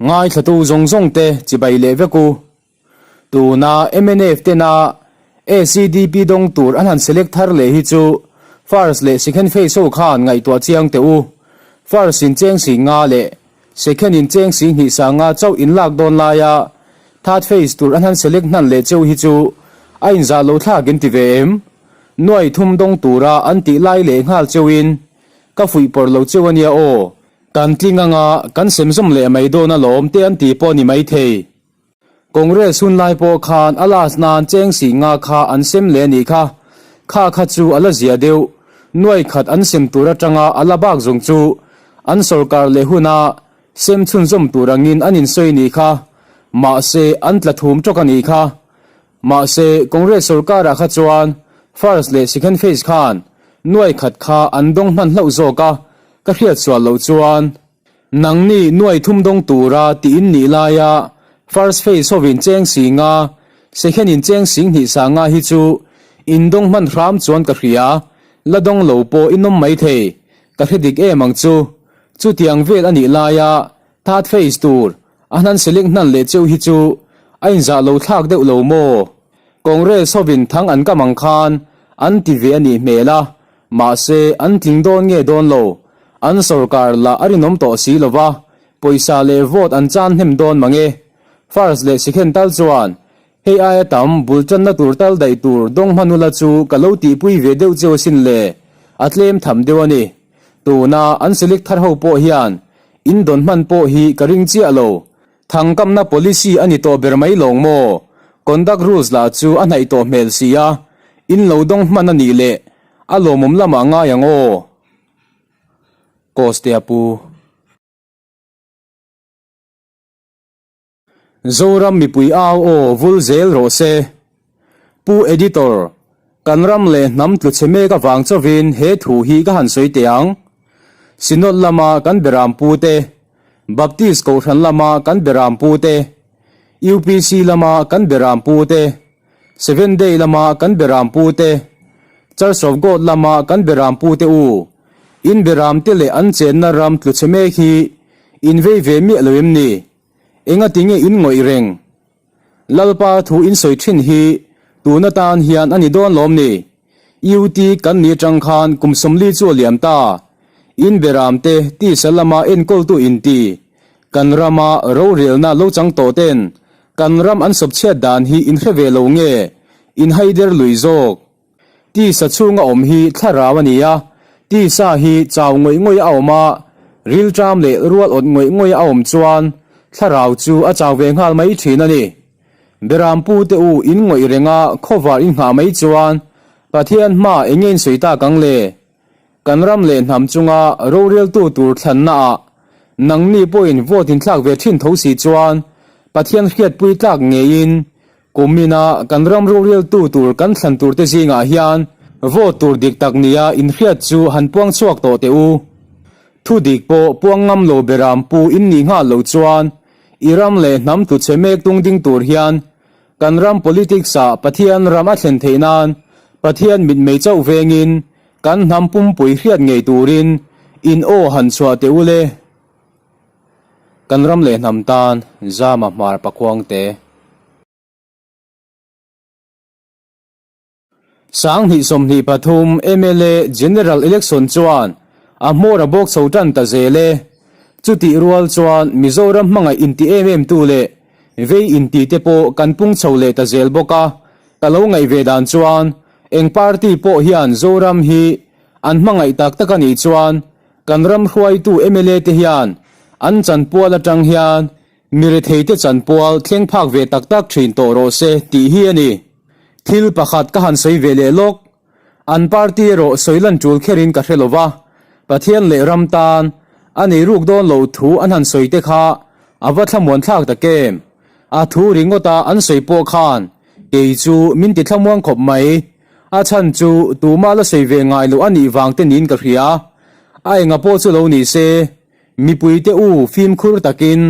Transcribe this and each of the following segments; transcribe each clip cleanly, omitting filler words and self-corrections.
Ngaithlatu zawng zawng te chibai leh vek u. Tuna mnf tena ACDP dawng tur an han select thar leh hi chu First leh Second phase ho khan ngaihtuah chiang teh u. First in cheng si nga leh Second in cheng si hnih sa nga chauh in lak dawn laia Third phase tur an han select hnan leh cheu hi chu a inzah lo thlak in ti ve em? Nuai thum dawng tura an tih lai leh nghal cheuin ka fuih pawrh lo cheu ania aw. Kan tling anga kan sem zawm leh mai dawn alawm te an ti pawh a ni maithei. Congress hun lai pawh khan a last nan cheng sih nga kha an sem leh a nih kha. Kha kha chu a la zia deuh. Nuai khat an sem tur atanga a la bak zawng chu an sorkar leh huna sem chhunzawm tur angin an insawi nih kha. Mahse an tla thum tawk a nih kha. Mahse Congress sorkarah kha chuan first leh second phase khan nuai khat kha an dawng hman hlauh zawk a, ka hriat sual loh chuan. Nangni nuai thum dawng tura tih in nih laia first phase hovin cheng si nga, second in cheng sing hnih sa nga hi chu in dawng hman hram chuan ka hria, la dawng lo pawh in awm maithei, ka hre dik em ang chu. Chutiang vel a nih laia third phase tur a hnan select hnan leh cheu hi chu a inzah lo thlak deuh lo maw? Congress hovin thang an kam ang khan an ti ve a nih hmel a, mahse an tling dawn nge dawn lo, an sorkar lah a rinawm tawh si lo va, pawisa leh vote an chan hnem dawn mang e. First leh second tal chuan hei aia tam bul tanna tur tal daih tur dawng hmanula chu ka lo tihpui ve deuh cheu asin le, a tlem tham deuh a ni. Tuna an select thar ho pawh hian in dawn hman pawh hi ka ring chiah lo. Thangkamna policy a ni tawh ber mai lawng maw? Conduct rules lah chu a hnaih tawh hmel si a, in lo dawng hman a nih leh a lawmawm lamah ngai ang aw. Kostea pu. Zoram mipui au aw vul zel rawh se. Pu Editor, kan ram leh hnam tlu chhe mek avang chauhin he thu hi ka han sawi teh ang. Synod lama kan beram pu te, Baptist Kohhran lama kan beram pu te, UPC lama kan beram pu te, Seven Day lama kan beram pu te, Church of God lama kan beram pu te u, in beram te leh an chenna ram tlu chhe mek hi in vei ve miah lo em ni? Engati nge in ngawih reng? Lalpa thu in sawi thin hi tun atan hian a ni dawn lawm ni? UT kan ni atang khan kum 40 chu a liam ta. In beram te tisa lama enkawltu in ti. Kan rama rorelna lo chang tawh ten kan ram an sawp chhiat dan hi in hre ve lo nge? In haider lui zawk. Tisa chhunga awm hi thlarau a ni a, tisa hi chau ngawih ngawih a awm a, rilṭam leh rual awt ngawih ngawih a awm chuan thlarau chu a chau ve nghal mai ṭhin a ni. Berampu te u in ngawih renga khawvar in nghah mai chuan Pathian hma eng nge in sawi tak ang le? Kan ram leh hnam chunga roreltu tur thlannaah nangni pawhin vote in thlak ve ṭhin tho si chuan Pathian hriatpui tlak ngeiin Kumina kan ram roreltu tur kan thlan turte zingah hian vote tur dik tak nia inhriat chu han puang chhuak tawh teh u. Thu dik pawh puang ngam lo beram pu in nih nghal lo chuan i ram leh hnam tlu chhe mek tung ding tur hian kan ram politics ah Pathian ram a thlen theih nan Pathian mitmei chauh vengin kan hnam pumpui hriat ngei turin in aw han chhuah teh u le. Kan ram leh hnam tan Zama hmar pakhuang te. 2023 mla General Election chuan a hmawr a bawk chho tan ta zel e. Chutih rual chuan Mizoram hmangaih inti em em tu leh vei inti te pawh kan pung chho leh ta zel bawk a. Ka lo ngaih ve dan chuan eng party pawh hian Zoram hi an hmangaih tak tak a nih chuan Kan ram hruaitu mla te hian an chanpual atang hian mi retheite chanpual thleng phak ve tak tak thin tawh rawh se tih hi a ni. Thil pakhat ka han sawi ve leh lawk. An party erawh sawi lan tul kherin ka hre lo va, Pathian leh ram tan a nei ruk dawn loh thu an han sawi te kha a va thlamuan thlak tak em? A thu ringawta an sawi pawh khan kei chu min ti thlamuang khawp mai. A chhan chu tumah la sawi ve ngai loh a nih vang te niin ka hria. A enga pawh chu lo ni se, mipuite u fimkhur takin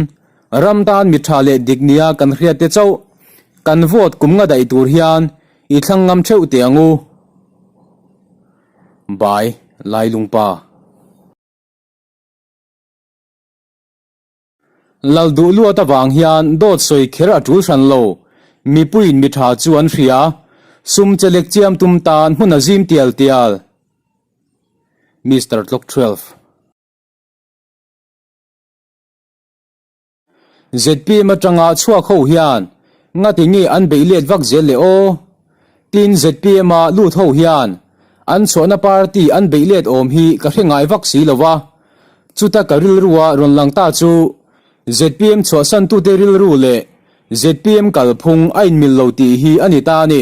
ram tan mi tha leh dik nia kan hriat te chauh kan vote kum nga daih tur hian i thlang ngam theuh teh ang u. Bai Lailungpa. Lal duh luat avang hian dawt sawi kher a tul hran lo. Mipuiin mi tha chu an hria. Sum chelek chiam tum tan hmun a zim tial tial. Mister Tlok 12. Zpm atanga chhuak ho hian ngati nge an beih let vak zel le aw? Tin zpm a lut ho hian an chhuahna party an beih let awm hi ka hre ngai vak si lo va. Chuta ka rilrua rawn lang ta chu zpm chhuahsantute rilru leh zpm kalphung a inmil lo tih hi a ni ta a ni.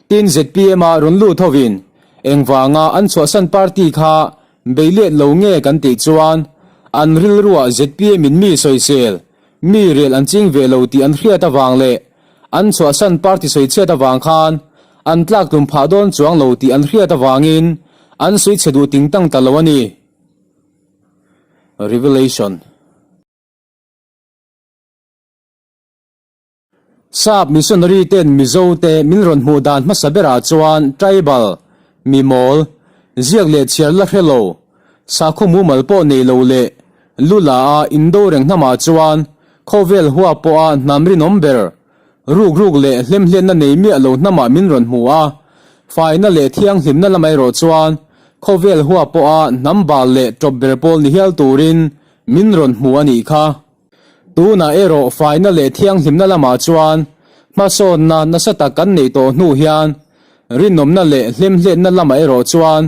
Tin zpm a rawn lut hovin engvanga an chhuahsan party kha Bei let lo nge kan tih chuan an rilruah zpm in mi sawisel, mi rel an ching ve lo tih an hriat avang leh an chhuahsan party sawichhiat avang khan an tlak tum phah dawn chuang lo tih an hriat avangin an sawichhe duh ting tang ta lo a ni. Revelation. Sap missionary ten Mizo te min rawn hmuh dan hmasa berah chuan tribal, mi mawl, ziak leh chhiar la hre lo, sakhaw mumal pawh nei lo leh lu la a indo reng hnamah chuan khawvel hua pawha hnam rinawm ber, ruk ruk leh hlemhletna nei miah lo hnamah min rawn hmu a, faina leh thianghlimna lamah erawh chuan khawvel hua pawha hnam bal leh tawp ber pawl ni hial turin min rawn hmu a nih kha. Tunah erawh faina leh thianghlimna lamah chuan hmasawnna nasa tak kan neih tawh hnu hian rinawmna leh hlemhletna lamah erawh chuan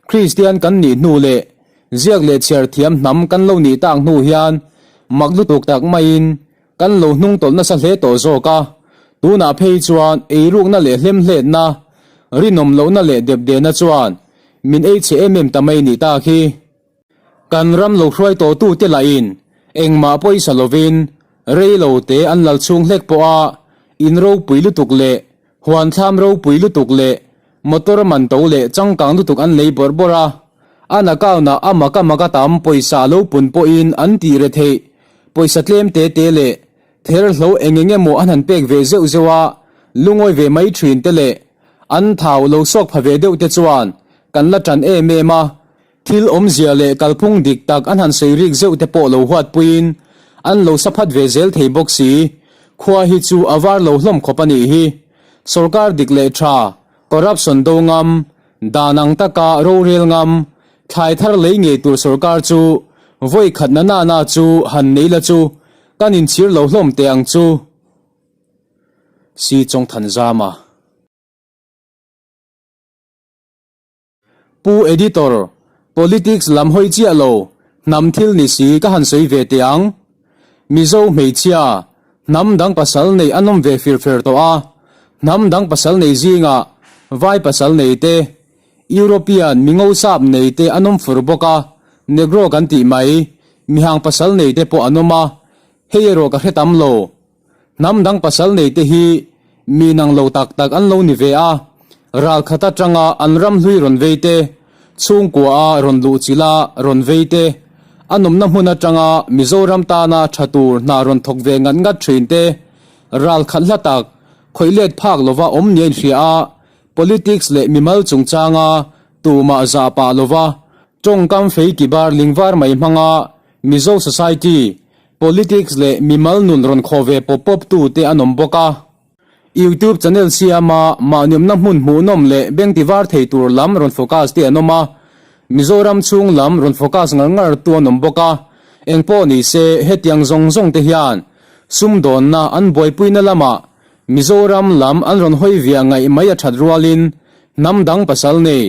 Kristian kan nih hnu leh ziak leh chhiar thiam hnam kan lo nih tak hnu hian mak lutuk tak maiin kan lo hnungtawlh nasa hle tawh zawk a. Tunah phei chuan eirukna leh hlemhletna, rinawm lohna leh depdehna chuan min ei chhe em em ta mai nih tak hi. Kan ram lo hruai tawhtute lahin engmah pawisa lovin rei lo te an lal chhung hlek pawh a, in ropui lutuk leh huanthlam ropui lutuk leh motor man to leh changkang lutuk an lei bawrh bawrh a, an account ah a mak a mak a tam pawisa a lo pun pawhin an tih re theih pawisa tlem te te leh therhlo eng eng emaw an han pek ve zeuh zeuh a, lungawi ve mai thin te leh an thau lo sawk pha ve deuh te chuan kan la tan em em a. Thil awmzia leh kalphung dik tak an han sawi rik zeuh te pawh lo huatpuiin an lo sa phat ve zel thei bawk si. Khua hi chu a var lo hlawm khawp a nih hi. Sorkar dik leh tha, corruption do ngam, dan ang taka rorel ngam, thlai thar lei ngei tur sorkar chu vawi khat na na na chu han nei la chu kan inchhir lo hlawm teh ang chu. Si Chawngthanzama. Pu Editor, Politics lam hawi chiah lo, hnam thil ni si ka han sawi ve teh ang. Mizo hmeichhia, hnam dang pasal nei an awm ve fir fer tawh a, hnam dang pasal nei zingah vai pasal nei te, European mingo sap nei te an awm fur bawk a, Negro kan tih mai, mihang pasal nei te pawh an awm a, hei erawh ka hre tam lo. Hnam dang pasal nei te hi mi nang lo tak tak an lo ni ve a, ral khat atanga an ram hlui rawn vei te, chhungkua a rawn luh chilh a rawn vei te, a nawmna hmun atanga Mizoram tana tha tur hna rawn thawk ve ngat ngat thin te, ral khat hla tak, khawih let phak lova awm nia inhria a, politics leh mimal chungchanga tumah zah pah lova tawngkam fei kibar lingvar mai hmanga Mizo society Politics leh mimal nun rawn khaw ve pawp pawp tu te an awm bawk a. YouTube channel siama mahniawmna hmun hmuhnawm leh beng ti var thei tur lam rawn focus te an awm a. Mizoram chhung lam rawn focus ngar ngar tu an awm bawk a. Engpawh ni se hetiang zawng zawng te hian sumdawnna an buaipuina lamah Mizoram lam an rawn hawi via ngaih mai a that rualin hnam dang pasal nei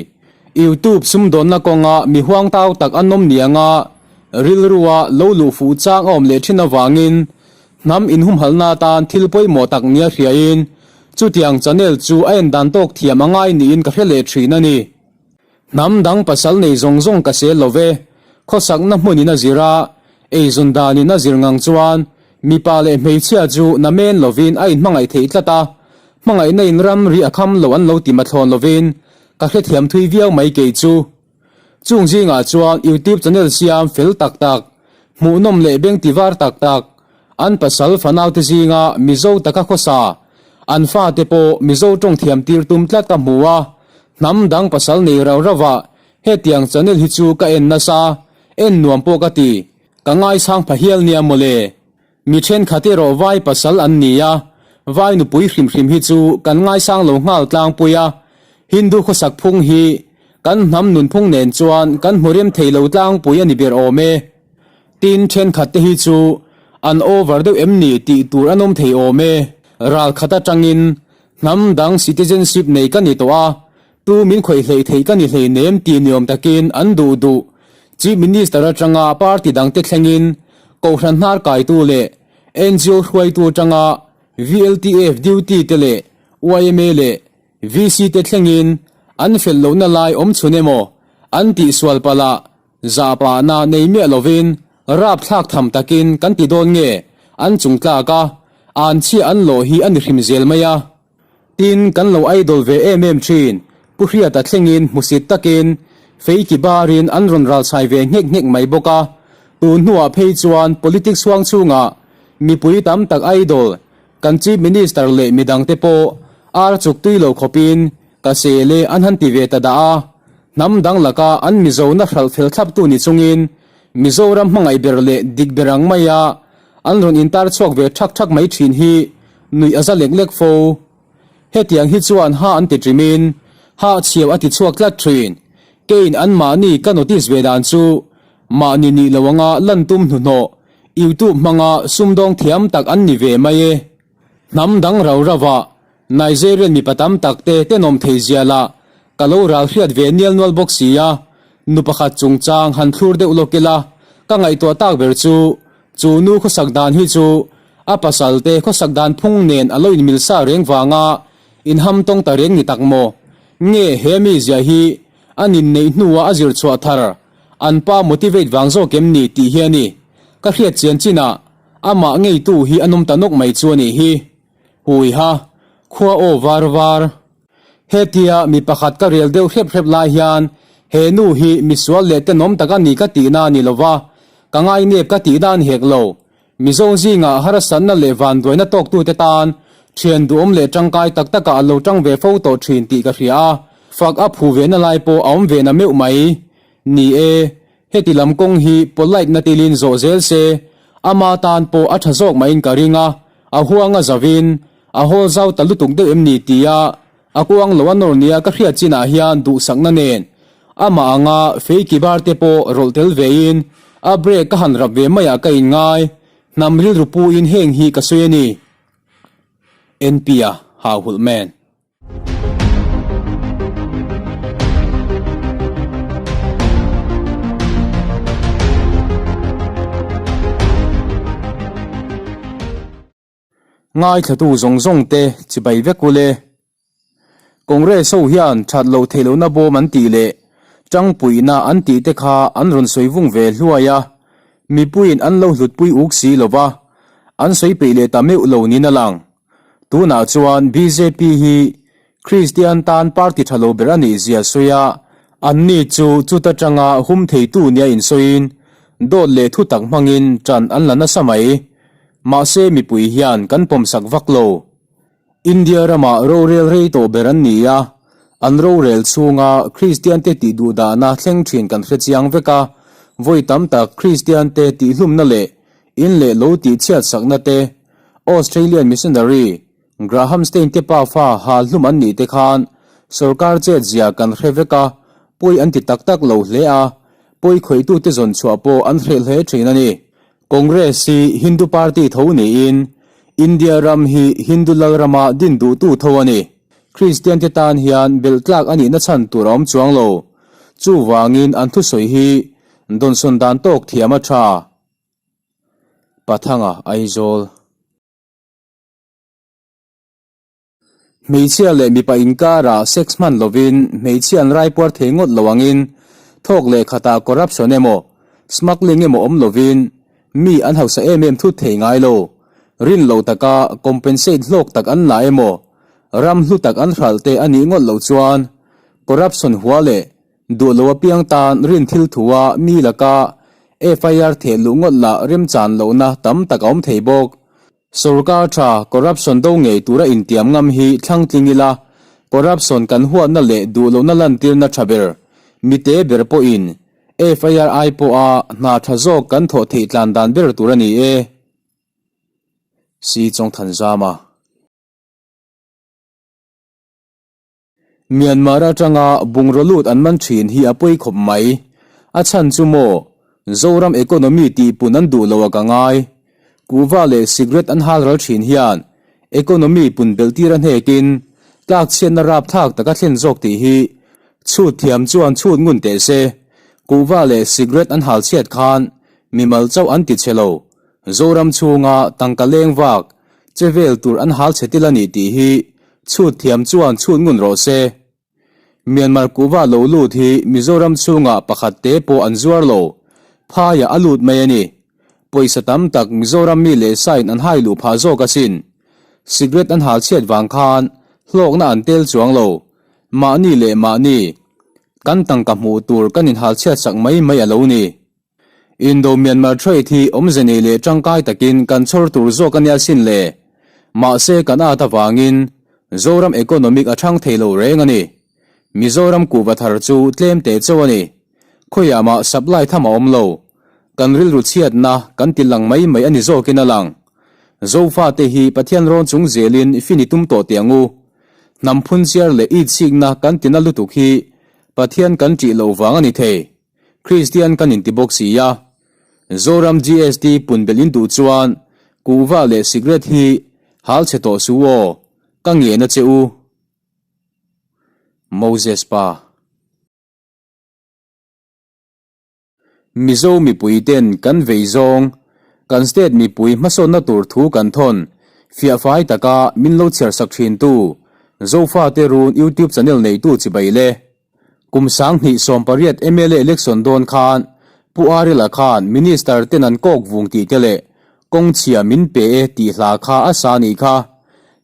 YouTube sumdawnna kawnga mi huang tau tak an awm nianga rilrua lo luh fuh chang a awm leh thin avangin hnam inhumhalhna atan thil pawimawh tak nia hriain chutiang channel chu a en dan tawk thiam a ngai niin ka hre leh thin a ni. Hnam dang pasal nei zawng zawng ka sel lo ve, khawsakna hmunin a zir a, eizawn danin a zir ngang chuan mipa leh hmeichhia chu namen lovin a inhmangaih theih tlat a, hmangaihna in ramri a kham lo an lo ti mathlawn lovin ka hrethiam thui viau mai kei chu. Chung zingah chuan YouTube channel siam fel tak tak, hmuhnawm leh beng ti var tak tak, an pasal fanaute zinga Mizo taka khawsa, an fate pawh Mizo tawng thiam tir tum tlat ka hmu a, hnam dang pasal nei rau rau ah hetiang channel hi chu ka en nasa, en nuam pawh ka ti, ka ngaisang pha hial nia mawle. Mi thenkhat erawh vai pasal an ni a, vai nupui hrim hrim hi chu kan ngaisang lo nghal tlangpui a, Hindu khawsak phung hi kan hnam nunphung nen chuan kan hmu rem thei lo tlangpui a ni ber awm e. Tin, thenkhat te hi chu an over deuh em ni tih tur an awm thei awm e. Ral khat atangin hnam dang citizenship nei ka ni tawh a, Tu min khawih hleih theih ka ni hleinem tih niawm takin an duh duh. Chief Minister atanga party dangte thlengin Kohhran hnar kaitu leh ngo hruaitu atanga VLTF duty te leh yma leh VC te thlengin an fel lohna lai awm chhun emaw an tihsual palh ah zahpahna nei miah lovin rapthlak tham takin kan ti dawn nge an chungtlak a, anchhia an lawh hi a ni hrim zel mai a. Tin, kan lo idol ve em em thin. Pu Hriata thlengin hmusit takin Feiki barin an rawn ralchhai ve nghek nghek mai bawk a. Tun hnuah phei chuan politics huang chhungah mipui tam tak idol, kan Chief Minister leh midangte pawh ar chuk tui lo khawpin ka sel e an han ti ve ta dah a. Hnam dang laka an Mizona hralh fel thlaptu ni chungin Mizoram hmangaih ber leh dik ber ang maia An rawn intar chhuak ve thak thak mai thin hi nuih a za lek lek fo. Hetiang hi chuan ha an ti ṭimin ha chhiau a ti chhuak tlat thin. Keiin anmahni ka notice ve dan chu mahni nih lo anga lan tum hnuhnawh YouTube hmanga sumdawng thiam tak an ni ve mai e. Hnam dang rau rauah Nigerian mipa tam tak te tenawm thei zia lah ka lo ral hriat ve nial nual bawk si a, nu pakhat chungchang han thlur deuh lawk ila ka ngaihtuah tak ber chu Chu nu khawsak dan hi chu a pasal te khawsak dan phung nen a lo inmil sa reng vanga inham tawng ta reng ni tak maw? Nge he mi zia hi a ninneih hnua a zir chhuah thar an pa motivate vang zawk em ni tih hi a ni. Ka hriat chian chinah amah ngeitu hi a nawm ta nawk mai chu a nih hi. Huiha, khua aw var var. Hetia mi pakhat ka rel deuh hrep hrep lai hian he nu hi misual leh tenawm tak a ni ka tihna a ni lova, ka ngainep ka tihna a ni hek lo. Mizo zingah harsatna leh vanduaina tawktute tan thian duhawm leh tangkai tak takah a lo tang ve fo tawh thin tih ka hria a, fak a phu ve na lai pawh a awm ve na meuh mai. Ni e, heti lam kawng hi polite na tilin zawh zel se, ama tan pawh a tha zawk maiin ka ring a, a huang a zavin A haw zau ta lutuk deuh em ni tia a kuang lo a nawr nia ka hriat chinah hian duhsakna nen amah anga fei kibar te pawh rawlh tel vein a brake ka han rap ve maiah ka inngai hnam rilru puin heng hi ka sawi a ni. NP-a hauhulh man. Ngaithlatu zawng zawng te chibai vek ule. Congress ho hian that loh theih lohna bawm an tih leh tangpuihna an tih te kha an rawn sawi vung ve hluai a, mipuiin an lo hlutpui uk si lo va, an sawi peih leh ta meuh lo niin a lang. Tunah chuan bjp hi Kristian tan party tha lo ber a nih zia sawi a, anni chu chuta tanga hum theitu nia insawiin dawt leh thutak hmangin tan an la nasa mai. Mahse mipui hian kan pawmsak vak lo. India ramah rorel rei tawh ber an ni a, an rorel chhunga Kristiante tih duhdahna thleng thin kan hre chiang vek a, vawi tam tak Kristiante tihhlumna leh in leh lo tihchhiat sakna te, Australian missionary Graham Stein te pafa hal hlum an nih te khan sorkar chet zia kan hre vek a, pawi an ti tak tak lo hle a, pawi khawihtute zawn chhuah pawh an hreh hle thin a ni. Congress hi Hindu party tho niin India ram hi Hindu lal rama din duhtu tho a ni. Kristian te tan hian belh tlak a nihna chhan tur a awm chuang lo. Chuvangin an thusawi hi dawnsawn dan tawk thiam a tha. Pathanga Aizawl. Hmeichhia leh mipa inkarah sex hman lovin hmeichhia an raipuar thei ngawt lo angin thawk leh khatah corruption emaw smuggling emaw awm lovin mi an hausa em em thut thei ngai lo. Rin lo taka compensate hlawk tak an la emaw ram hlu tak an hralh te a nih ngawt loh chuan corruption hua leh duh lo apiang tan rin thil thua mi laka FIR theh luh ngawt lah remchan lohna tam tak a awm thei bawk. Sorkar tha corruption do ngei tura intiam ngam hi thlang tling ila, corruption kan huatna leh duh lohna lantirna tha ber, mite ber pawhin FIR ai pawha hna tha zawk kan thawh theih tlan dan ber tur a ni e. Si Chawngthanzama. Myanmar atanga bungraw lut an man thin hi a pawi khawp mai. A chhan chu maw, Zoram economy tihpun an duh lo a ka ngai. Kuhva leh cigarette an hal ral thin hian economy pun belh tir a hnekin tlakchhiatna rapthlak taka thlen zawk tih hi chhut thiam chuan chhut ngun teh se. Kuhva leh cigarette an hal chhiat khan mimal chauh an ti chhe lo. Zoram chhunga tangka leng vak che vel tur an hal chhe til a ni tih hi chhut thiam chuan chhut ngun rawh se. Myanmar kuhva lo lut hi Mizoram chhungah pakhat te pawh an zuar lo, phaiah a lut mai a ni. Pawisa tam tak Mizoram mi leh sain an hai luh phah zawk asin. Cigarette an hal chhiat vang khan hlawkna an tel chuang lo. Mahni leh mahni kan tangka hmuh tur kan inhal chhiat sak mai mai a lo ni. Indo-Myanmar trade hi awmze nei leh tangkai takin kan chhawr tur zawk a nia sin le. Mahse kan at avangin Zoram economic a thang thei lo reng a ni. Mizoram kuhva thar chu tlem teh chauh a ni. Khawiah mah supply tham a awm lo. Kan rilru chhiatna kan ti lang mai mai a ni zawkin a lang. Zofate hi Pathian rawn chung zelin fin i tum tawh teh ang u. Hnam phunchiar leh itsikna kan tina lutuk hi Pathian kan ṭih loh vang a ni thei. Kristian kan inti bawk si a, Zoram GST pun belh in duh chuan kuhva leh cigarette hi hal chhe tawh suh aw, ka ngen a che u. Moses pa. Mizo mipui ten kan vei zawng, kan state mipui hmasawnna tur thu kan thawn, fiahfai taka min lo chhiar sak thintu Zofate Run YouTube channel neitu chibai le. Kum 2018 mla election dawn khan Pu Arila khan Minister ten an kawk vung tih te leh kawng chhia min pe e tih hla kha a sa nih kha.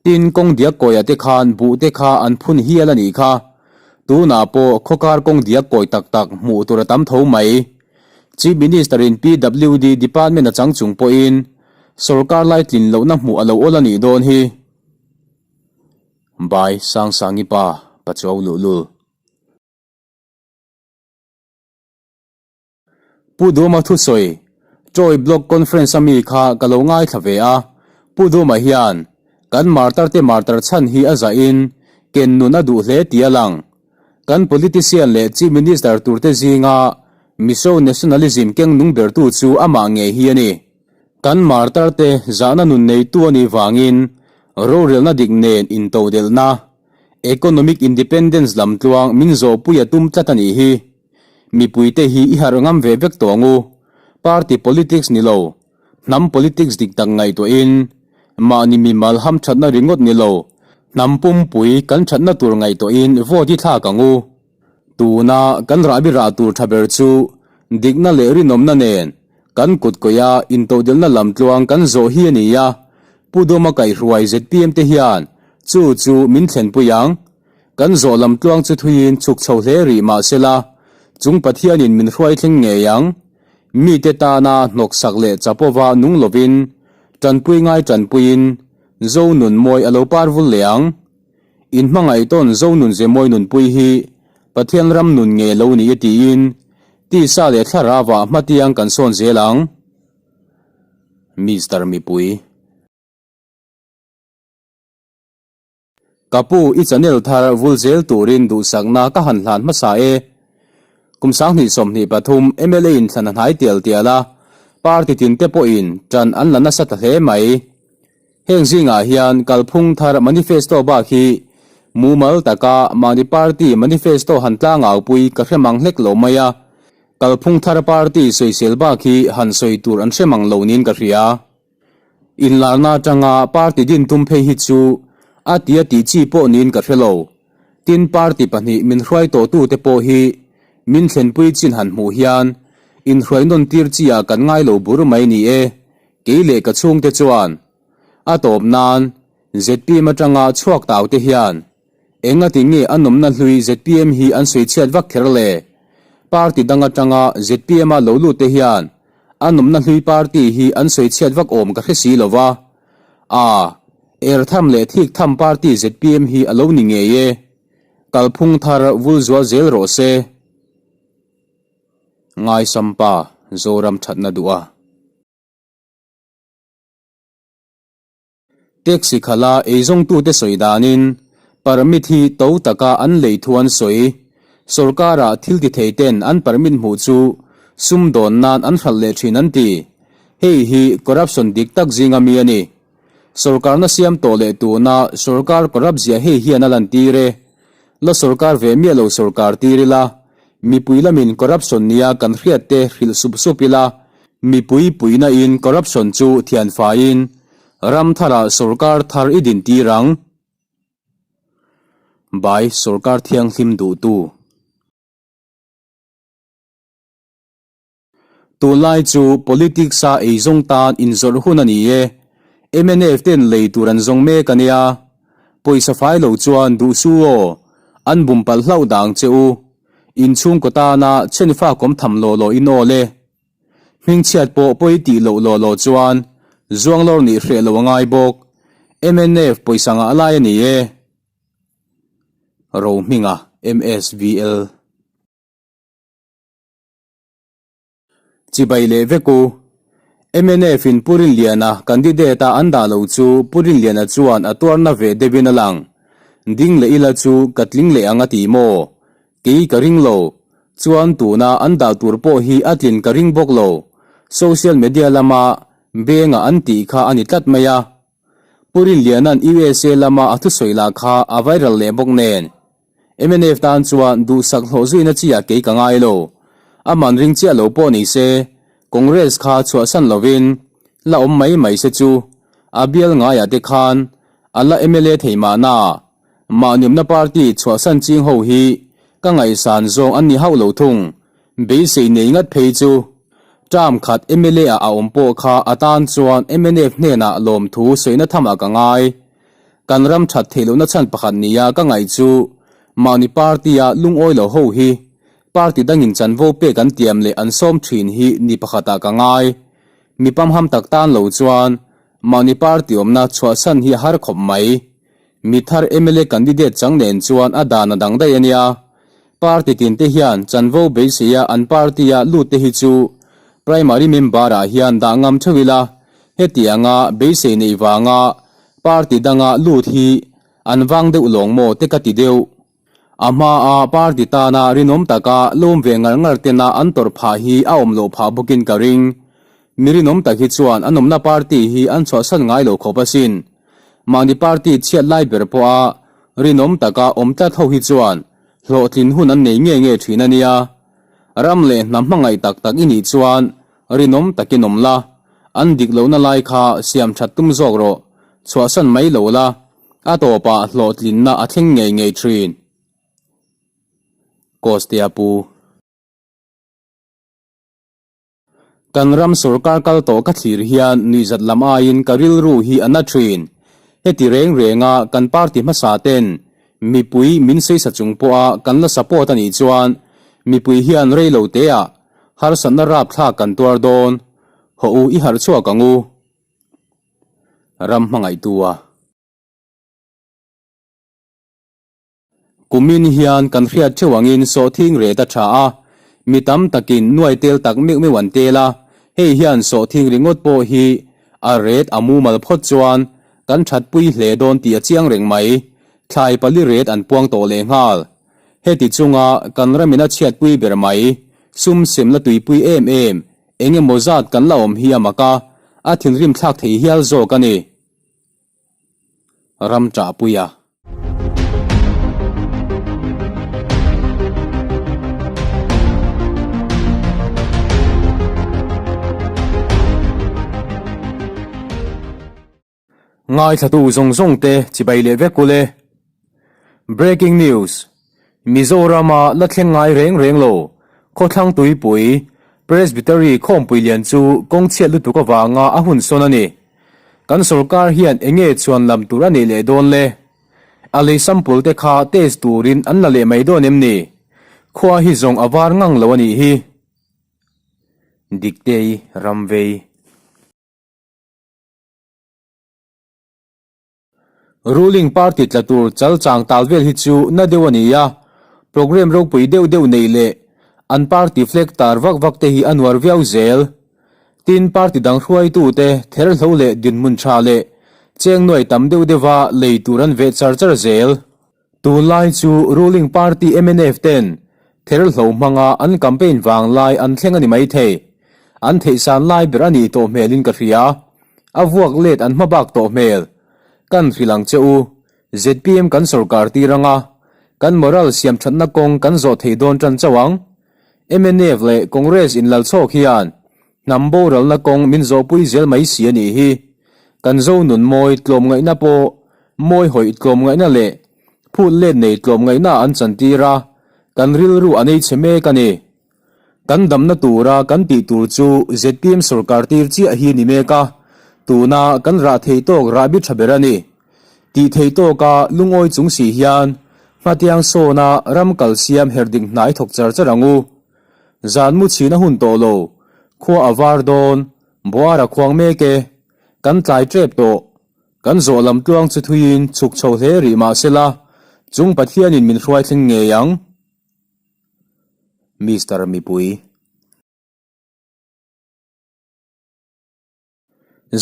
Tin, kawng diak kawia te khan buh te kha an phun hial a nih kha. Tunah pawh khawkar kawng diak kawi tak tak hmuh tur a tam tho mai. Chief Minister in PWD department a chang chung pawhin sorkar lai tlin lohna hmuh a lo awl a nih dawn hi. Bai Sangsangi pa Pachuau luhlul. Pu Duma thusawi, Troy Block Conference a mi kha ka lo ngaithla ve a, Pu Duma hian kan martar te martar chhan hi a zahin ken nun a duh hle tih a lang. Kan politician leh Chief Minister turte zinga Mizo nationalism keng nung bertu chu amah ngei hi a ni. Kan martarte zahna nun neitu a nih vangin rorelna dik nen intodelhna, economic independence lam tluang min zawhpui a tum tlat a nih hi. Mipuite hi i harh ngam ve vek tawh ang u. Party politics ni lo, hnam politics dik tak ngaihtuahin, mahni mimal hamthatna ringawt ni lo, hnam pumpui kan thatna tur ngaihtuahin vote hi thlak ang u. Tuna kan rahbi rah tur tha ber chu dikna leh rinawmna nen kan kut kawih a intodelhna lamtluang kan zawh hi a ni a, Pu Duma kaihhruai zpm te hian chu chu min thlenpui ang. Kan zawh lamtluang chu thuiin chhuk chho hle rih mah sela, chung Pathianin min hruai thleng ngei ang. Mite tana hnawksak leh chapova nung lovin, tanpui ngai tanpuiin Zo nun mawi a lo par vul leh ang. In hmangaihtawn Zo nun ze mawi nunpui hi Pathian ram nun nge lo ni e tiin tisa leh thlarauah hmatiang kan sawn zel ang. Mister Mipui. Ka pu i channel thar vul zel turin duhsakna ka han hlan hmasa e. Kum 2023 mla in thlan a hnai tial tial a, party tin te pawhin tan an la nasa ta hle mai. Heng zingah hian kalphung thar manifesto bak hi mumal taka mahni party manifesto han tlangaupui ka hre mang hlek lo mai a, kalphung thar party sawisel bak hi han sawi tur an hre mang lo niin ka hria. Inlarna atanga party din tum phei hi chu a tia tih chi pawh niin ka hre lo. Tin party pahnih min hruai tawhtute pawh hi min thlenpui chin han hmuh hian inhruai nawn tir chi ah kan ngai lo bur mai ni e. Kei leh ka chhungte chuan a tawp nan zpm atanga chhuak tau te hian engati nge a nawmna hlui zpm hi an sawi chhiat vak kher le? Party dang atanga zpm a lo lut te hian a nawmna hlui party hi an sawi chhiat vak awm ka hre si lo va. A, er tham leh thik tham party zpm hi a lo ni ngei e. Kalphung thar vul zual zel rawh se. Ngaisampa Zoram thatna duh a. Taxi khala eizawngtute sawi danin permit hi to taka an lei thu an sawi. Sorkara thil ti thei ten an permit hmuh chu sumdawn nan an hralh leh thin an ti. Hei hi corruption dik tak zinga mi a ni. Sorkarna siam tawh leh tuna sorkar corrupt zia hei hian a lantir e. La sorkar ve miah lo sorkar tir ila, mipui lamin corruption nia kan hriat te hrilh sup sup ila, mipui puihna in corruption chu thian faiin ram tharah sorkar thar i din tir ang. By Sorkar Thianghlim Duhtu. Tunlai chu politics a eizawng tan inzawrh hun a ni e. Mnf ten lei tur an zawng mek a nia. Pawisa fai lo chuan duh su aw, an bum palh hlauh dang che u. Inchhungkaw tana chhenfa kawm tham law law in awl e. Hmingchhiat pawh pawi tih loh law law chuan zuanglawr nih hreh lo a ngai bawk. Mnf pawisa ngah lai a ni e. Rohminga, MSVL. Chibai leh vek u. Mnf in Pu Rinliana candidate a an dah lo chu Pu Rinliana chuan a tuarna ve deuhin a lang. Ding leh ila chu ka tling leh ang a ti maw? Kei ka ring lo. Chuan tuna an dah tur pawh hi a tlin ka ring bawk lo. Social media lama benga an tih kha a ni tlat mai a. Pu Rinliana'n USA lama a thusawi lah kha a viral leh bawk nen. Mnf tan chuan duhsak hlawh zuina chi ah kei ka ngai lo. A man ring chiah lo pawh ni se, Congress kha chhuahsan lovin la awm mai mai se chu a bial ngaiah te khan a la mla thei mahna. Mahniawmna party chhuahsan ching ho hi ka ngaihsan zawng an ni hauh lo thung. Beisei nei ngat phei chu term khat mla ah a awm pawh kha a tan chuan mnf hnenah lawmthu sawina thamah ka ngai. Kan ram that theih lohna chhan pakhat nia ka ngaih chu mahni party-a lungawi lo ho hi party dangin chanvo pek an tiam leh an sawm thin hi ni pakhatah ka ngai. Mi pamham tak tan lo chuan mahni party awmna chhuahsan hi a har khawp mai. Mi thar mla candidate chang nen chuan a dan a dang daih a nia. Party tin te hian chanvo beiseia an party-a lut te hi chu primary member-ah hian dah ngam theuh ila, hetianga beisei neih vanga party danga lut hi an vang deuh lawng maw te ka ti deuh. A hmaa party tana rinawm taka lawm ve ngar ngar tena an tawrh phah hi a awm loh phah bawkin ka ring. Mi rinawm tak hi chuan an awmna party hi an chhuahsan ngai lo khawp asin. Mahni party chhiat lai ber pawha rinawm taka awm tlat ho hi chuan hlawhtlin hun an nei nge nge thin a nia. Ram leh hnam hmangaih tak tak i nih chuan rinawm takin awm la, an dik lohna lai kha siam that tum zawk rawh, chhuahsan mai lo la, a tawpah hlawhtlinna a thleng ngei ngei thin. Kostea Pu. Kan ram sorkar kal tawh ka thlir hian nuihzat lam aiin ka rilru hi a na thin. Heti reng renga kan party hmasa ten mipui min saisa chung pawha kan la support a nih chuan mipui hian rei lo teah harsatna rapthlak kan tuar dawn. Hawh u i harh chhuak ang u. Ram hmangaihtu a. Kumin hian kan hriat theuh angin sawhthing ret a tha a, mi tam takin nuai tel tak meuh meuh an tel a, hei hian sawhthing ringawt pawh hi a ret a mumal phawt chuan kan thatpui hle dawn tih a chiang reng mai. Thlai pali ret an puang tawh lehnghal. Heti chunga kan ramin a chhiatpui ber mai, sum sem la tuipui em em, eng emaw zat kan la awm hi a mak a, a thinrim thlak thei hial zawk a ni. Ram ṭahpui a. Ngaithlatu zawng zawng te chibai leh vek ule. Breaking News, Mizorama la thleng ngai reng reng lo, Khawthlang Tuipui, Presbytery khawmpui lian chu kawng chhiat lutuk avanga a hun sawn a ni. Kan sorkar hian enge chhuan lam tur a neih leh dawn le? A lei sample te kha test turin an la leh mai dawn em ni? Khua hi zawng a var ngang lo a nih hi. Diktei Ramvei. Ruling party tla tur chal chang tal vel hi chu na deuh a ni a, programme ropui deuh deuh neih leh an party flag tar vak vak te hi a nuar viau zel. Tin, party dang hruaitute therhlo leh dinhmun tha leh. Cheng nuai tam deuh deuha lei tur an veh char char zel. Tunlai chu ruling party mnf ten therhlo hmanga an campaign vang lai an thleng a ni maithei. An theihsan lai ber a nih tawh hmelin ka hria. A vuak let an hma bak tawh hmel. Kan hrilh ang che u. Zpm kan sorkar tir anga kan moral siam thatna kawng kan zawh thei dawn tan chauh ang. Mnf leh Congress inlal chhawk hian Hnam boralna kawng min zawhpui zel mai si a nih hi. Kan zo nun mawi tlawmngaihna pawh mawi hawih tlawmngaihna leh phut let nei tlawmngaihna an chantir a, kan rilru a nei chhe mek a ni. Kan damna tura kan tih tur chu zpm sorkar tir chiah hi ni mek a, tuna kan rah thei tawk rahbi tha ber a ni. Tih thei tawka lungawi chung si hian hmatiang sawna ram kal siam her dik hnai thawk char char ang u. Zan mu chhin a hun tawh lo, khua a var dawn, buar a khuang mek e, kan tlai tep tawh, kan zawh lam tluang chu thuiin chhuk chho hle rih mah sela, chung Pathianin min hruai thleng ngei ang. Mister Mipui.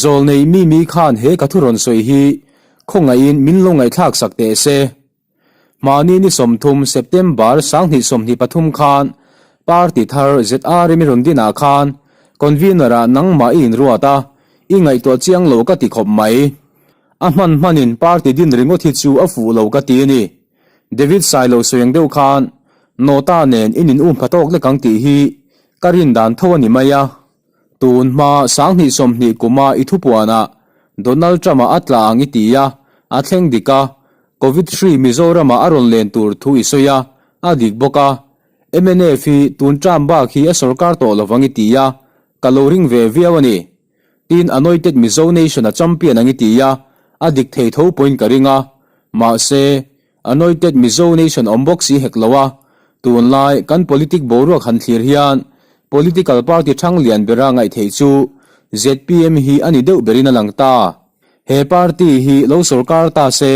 Zawlnei Mimi khan he ka thu rawn sawi hi khawngaihin min lo ngaihthlak sak teh se. Mahni ni 30 September 2023 khan party thar ZRM i rawn dinah khan convener ah nangmah i inruat a, i ngaihtuah chiang lo ka ti khawp mai. A hman hmanin party din ringawt hi chu a fuh lo ka ti a ni. David Sailo sawi ang deuh khan Nota nen in in um pha tawk lek ang tih hi ka rin dan tho a ni mai a. Tun hma 2020 kuma i thupuanah Donald Trump-a a tla ang i ti a, a thleng dik a, Covid hri Mizoramah a rawn len tur thu i sawi a, a dik bawk a. Mnf hi tun Trump bak hi a sorkar tawh lovang i ti a, ka lo ring ve viau a ni. Tin Anointed Mizo Nation a champion ang i ti a, a dik thei tho pawhin ka ring a. Mahse, Anointed Mizo Nation awm bawk si hek lo a, tunlai kan politic boruak han thlir hian political party thang lian bera ngaih theih chu zpm hi a ni deuh berin a lang ta. He party hi lo sorkar ta se,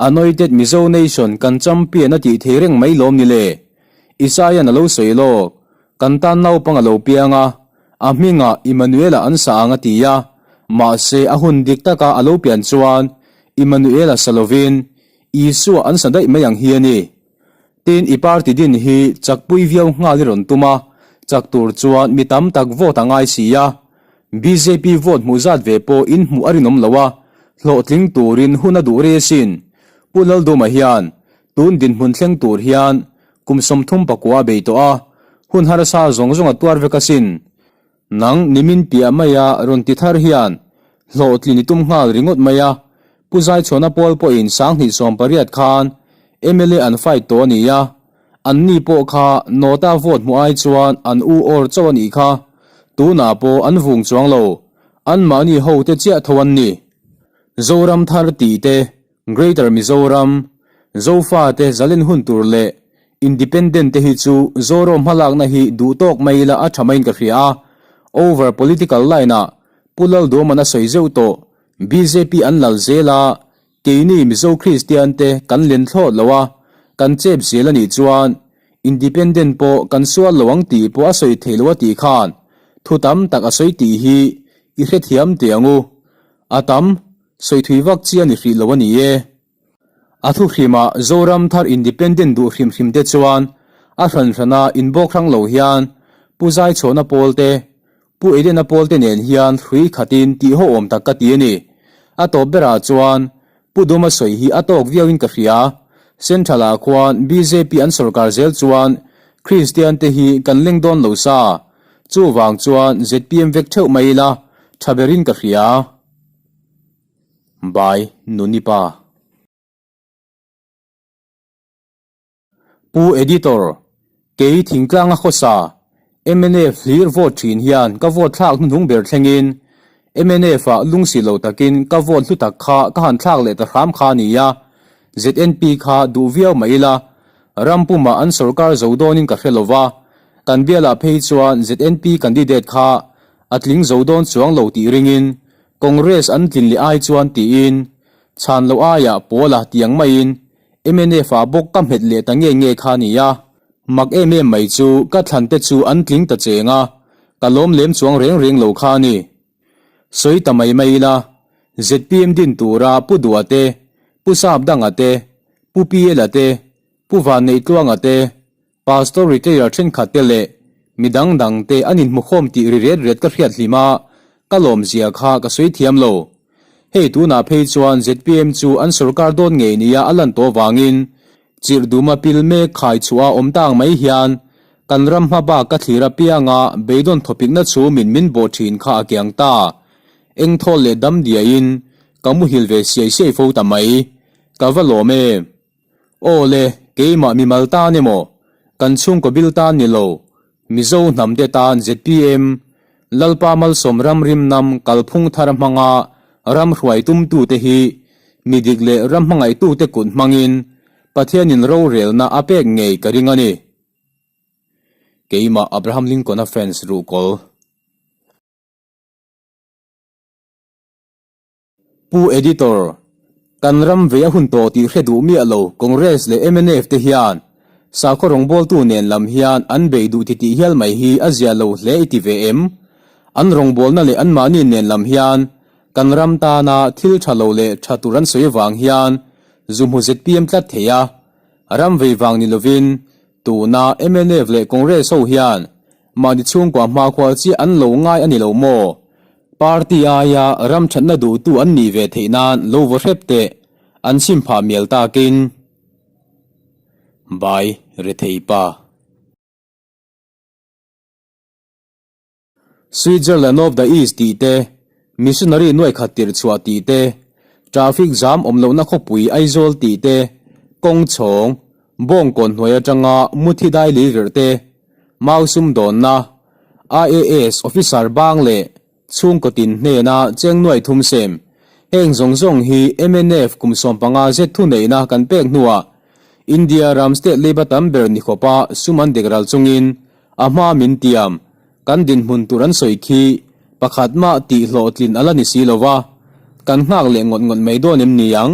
Anointed Mizo Nation kan champion a tih thei reng mai lawm ni le? Isaiah-an a lo sawi lawk, kan tan naupang a lo piang a, a hmingah Immanuel-a an sa ang a ti a, mahse a hun dik taka a lo pian chuan Immanuel-a sa lovin Isua an sa daih mai ang hi a ni. Tin, i party din hi chakpui viau nghal i rawn tum a, chak tur chuan mi tam tak vote a ngai si a. Bjp vote hmuh zat ve pawh in hmuh a rinawm lo a, hlawhtling turin hun a duh rei asin. Pu Lalduma hian tun dinhmun thleng tur hian kum 34 a bei tawh a, hun harsa zawng zawng a tuar vek asin. Nang nimin piah maia rawn ti thar hian hlawhtlin i tum nghal ringawt mai a, Pu Zaichhuana pawl pawhin 2018 khan mla an fight tawh a ni a, anni pawh kha Nota vote hmuh ai chuan an u awr chauh a nih kha, tunah pawh an vung chuang lo, anmahni hote chiah tho an ni. Zoram thar tih te Greater Mizoram, Zofate zalen hun tur leh Independent te hi chu Zoram hmalakna hi duh tawk mai ila a tha maiin ka hria a, over political line ah Pu Lalduaman a sawi zeuh tawh, bjp an lal zel a, keini Mizo Kristian te kan len thlawt lo a, kan chep zel a nih chuan Independent pawh kan sual lo ang tih pawh a sawi thei lo a tih khan thu tam tak a sawi tih hi i hrethiam teh ang u. A tam. Sawi thui vak chi a ni hrih lo a ni e. A thu hrimah Zoram thar independent duh hrim hrim te chuan a hran hrana inbawk hrang lo hian Pu Zaichhawna pawl te, Pu Edena pawl te nen hian hrui khatin tih ho awm tak ka ti a ni. A tawp berah chuan Pu Duma sawi hi a tawk viauin ka hria. Central ah khuan bjp an sorkar zel chuan Kristian te hi kan leng dawn lo sa. Chuvang chuan zpm vek theuh mai ila tha berin ka hria. By Nuni Pa. Pu Editor, Kei thingtlanga khawsa mnf hlir vote thin hian ka vote thlak hnuhnung ber thlengin mnf ah lungsi lo takin ka vote hlu tak kha ka han thlak leh ta hram kha a ni a, ZNP kha duh viau mah ila ram pumah an sorkar zo dawnin ka hre lova, kan bialah phei chuan ZNP candidate kha a tling zo dawn chuang lo tih ringin Congress an tlin leh ai chuan tiin chhan loh aiah Pawla tiang maiin mnf ah bawk ka hmet leh ta nge nge kha a ni a. Mak em em mai chu ka thlan te chu an tling ta cheng a, ka lawm lem chuang reng reng lo kha a ni. Sawi ta mai mai ila. Zpm din tura Pu Dua te, Pu Sapdanga te, Pu Piela te, Pu Vanneihtluanga te, Pastor retire thenkhat te leh mi dang dang te an inhmukhawm tih ri ret ret ka hriat hlim a, ka lawmzia kha ka sawi thiam lo. Hei tunah phei chuan zpm chu an sorkar dawn ngei nia a lan tawh vangin chirh duma pil mek khai chhuah a awm tang mai hian kan ram hma bak ka thlir apianga beidawn thawpikna chhumin min bawh thin kha a kiang ta. Eng thawl leh dam diaiin ka muhil ve siai siai fo ta mai. Ka va lawm em? Aw le, keimah mimal tan emaw, kan chhungkaw bil tan ni lo, Mizo hnamte tan zpm, Lalpa Malsawm Ramrim Nam kalphung thar hmanga ram hruai tumtute hi mi dik leh ram hmangaihtute kut hmangin Pathianin rorelna a pek ngei ka ring a ni. Keimah Abraham Lincoln-a fans ruhkawl. Pu Editor, kan ram vei a hun tawh tih hre duh miah lo Congress leh mnf te hian sakhaw rawngbawltu nen lam hian an bei duh titih hial mai hi a zia lo hle i ti ve em? An rawngbawlna leh anmahni nen lam hian kan ram tana thil tha lo leh tha tur an sawi vang hian zu hmu zpm tlat thei a, ram vei vang ni lovin tuna mnf leh Congress ho hian mahni chhungkua hmakhua chiah an lo ngai a ni lo maw? Party aia ram thatna duhtu an nih ve theih nan lo vaw hrep teh, an chim phah mial takin. Bai rethei pa. Switzerland of the East tih te, Missionary nuai khat tirh chhuah tih te, Traffic jam awm lohna khawpui Aizawl tih te, kawng chhawng, bawngkawn hnuai atanga muthi dai lei virh te, Mau sumdawnna, IAS officer bang leh chhungkaw tin hnena cheng nuai thum sem. Heng zawng zawng hi mnf kum 15 zet thuneihna kan pek hnuah India ram state leiba tam ber ni khawpa sum an dek ral chungin a hma min tiam kan dinhmun tur an sawi khi pakhat mah tih hlawhtlin a la ni si lova, kan nghak leh ngawt ngawt mai dawn em ni ang?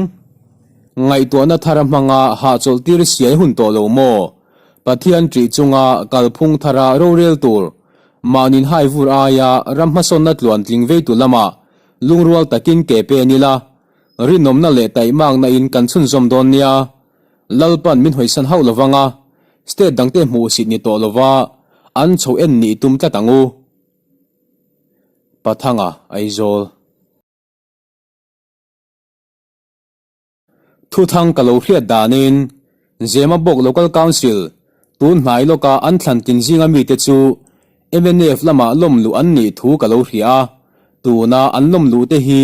Ngaihtuahna thar a hmanga hahchawlh tir siai hun tawh lo maw? Pathian ṭih chunga kalphung thara rorel tur, mahnin hai vur aia ram hmasawnna tluan tling veitu lamah lungrual takin ke pen ila, rinawmna leh taihmakna in kan chhunzawm dawn nia. Lalpan min hawisan hauh lovang a, state dangte hmuhsit ni tawh lova an chho en nih tum tlat ang u. Pathanga, Aizawl. Thuthang ka lo hriat danin Zemabawk Local Council tun hnai lawka an thlan tin zinga mite chu mnf lamah lawm luh an nih thu ka lo hria a, tuna an lawm luh te hi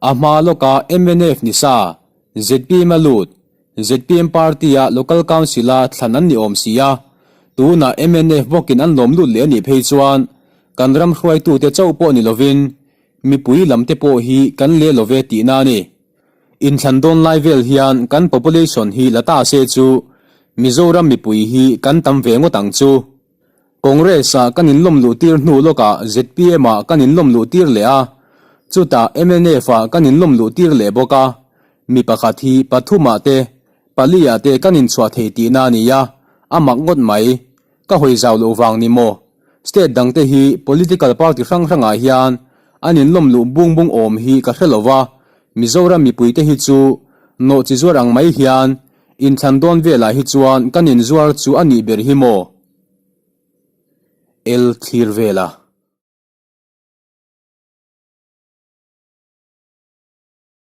a hma lawka mnf ni sa, zpm a lut, zpm party-a Local Council-a thlan an ni awm si a, tunah mnf bawkin an lawm lut leh a nih phei chuan kan ram hruaitute chauh pawh ni lovin mipui lamte pawh hi kan le lo ve tihna a ni. Inthlan dawn lai vel hian kan population hi la ta se chu Mizoram mipui hi kan tam ve ngawt ang chu. Congress ah kan inlawm luh tir hnu lawkah zpm ah kan inlawm luh tir leh a, chutah mnf ah kan inlawm luh tir leh bawk a, mi pakhat hi pathum ah te, pali ah te kan inchhuah thei tihna a ni a, a mak ngawt mai. Ka hawi zau loh vang ni maw? State dangte hi political party hrang hrangah hian an inlawm luh bung bung awm hi ka hre lo va, Mizoram mipuite hi chu nawhchi zuar ang mai hian inthlan dawn velah hi chuan kan inzuar chu a nih ber hi maw? El thlir vela.